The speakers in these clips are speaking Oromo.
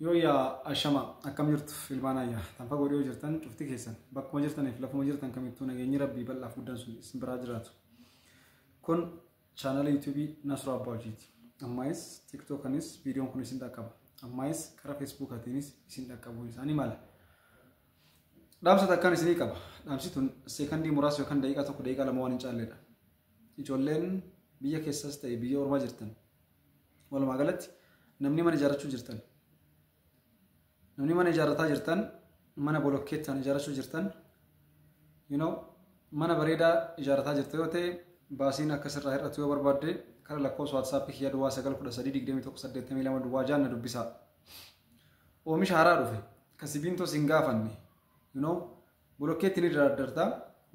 Yoo yaa ashama akkam jirtu ilmaan ayyaa tan fagoo dhiyoo jirtan cufti keessan bakkuma jirtaniif lafuma jirtan kamittuu nageenyi rabbii bal'aaf guddaan sun isin biraa jiraatu. Kun chaanala yuutuubii Nasruu Abbaa Hojiiti. Ammaayis tiktookanis viidiyoon kun isin dhaqqaba. Ammaayis karaa feesbuukaatiinis isin dhaqqabuun isaanii mala. Dhaamsa takkaan isinii qaba. Dhaamsi tun seekandii muraasa yookaan daqiiqaa 1 daqiiqaa 2 waan hin caalledha. Ijoolleen biyya keessas ta'e biyya ormaa jirtan walumaa galatti namni mana ijaarrachuu jirtan namni mana ijaarrataa jirtan mana bolokkeettaan ijaarrachuu jirtan you know, mana bareedaa ijaarrataa jirta yoo ta'e baasiin akka sirraa hir'atu yoo barbaadde kara lakkoofsa waatsaappii kiyya duwwaa 9 13 21 82 duwwaa 6 na dubbisaa. Oomisha haaraa dhufe ka sibiintoo sin gaafanne you know, Bolokkeetti ni daraaddarta.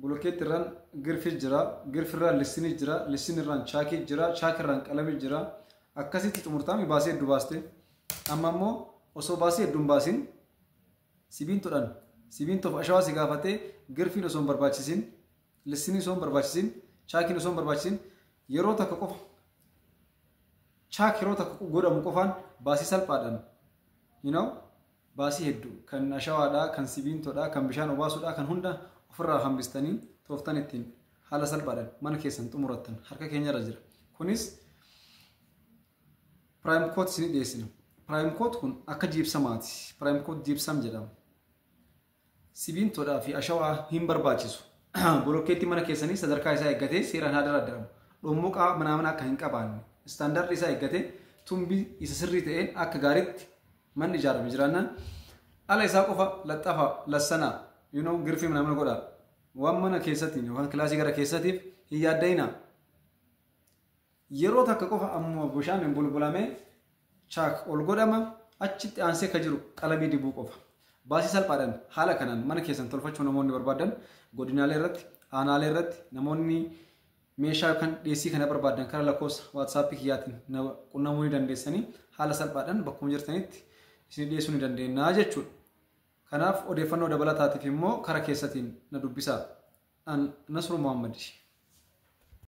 Bolokkeetti irraan girfi jira. Girfi irraan lissini jira. Lissin irraan chaakii jira. Chaakii irraan qalami jira. Akkasitti xumurtaami baasii hedduu baaste. Amma immoo osoo baasii hedduu hin baasin sibiintoodhaan sibiintoof ashawaa si gaafatee girfiin osoo hin barbaachisin lissinii osoo hin barbaachisin chaakiin osoo hin barbaachisin yeroo takka qofa chaak yeroo takka godhamu qofaan baasii salphaadhaan you know, Baasii heddu kan ashawaadhaa, kan sibiintoodhaa, kan bishaan obaasuudhaa kan hunda ofirraa hambistanii tooftan ittiin haala salphaadhaan mana keessan xumurattan harka keenyarra jira. Kunis Prime Coat isinii dhiyeessina. Prime Coat kun akka jiibsamaati. Prime Coat jiibsam jedhama. Sibiintoodhaa fi ashawaa hin barbaachisu. Bolokkeetti mana keessanii sadarkaa isaa eeggatee seeraan haa daraddaramu. Dhommoqaa manaa akka hin qabaanne. Istaandardi isaa eeggatee tumbii isa sirrii ta'een akka gaariitti manni ijaarame jiraannaan ala isaa qofa laxxafa lassanaa you know, girfii mana godhaa. Waan mana keessatiin yookaan kilaasii gara keessatiif hin yaadda'inaa. Yeroo takka qofa ammuma bishaan bulbulamee chaak ol godhama achitti aansee ka jiru qalamii dibuu qofa. Baasii salphaadhaan haala kanaan mana keessan tolfachuu namoonni barbaadan godinaalee irratti, aanaalee irratti namoonni meeshaa yookaan dhiyeessii kana barbaadan karaa lakkoofsa waatsaappii kiyyaatiin na qunnamuu ni dandeessanii haala salphaadhaan bakkuma jirtanitti isin dhiyeessuu ni dandeenya jechuudha. Kanaaf odeeffannoo dabalataatiif immoo kara keessatiin na dubbisaa. An Nasruu Muhammad.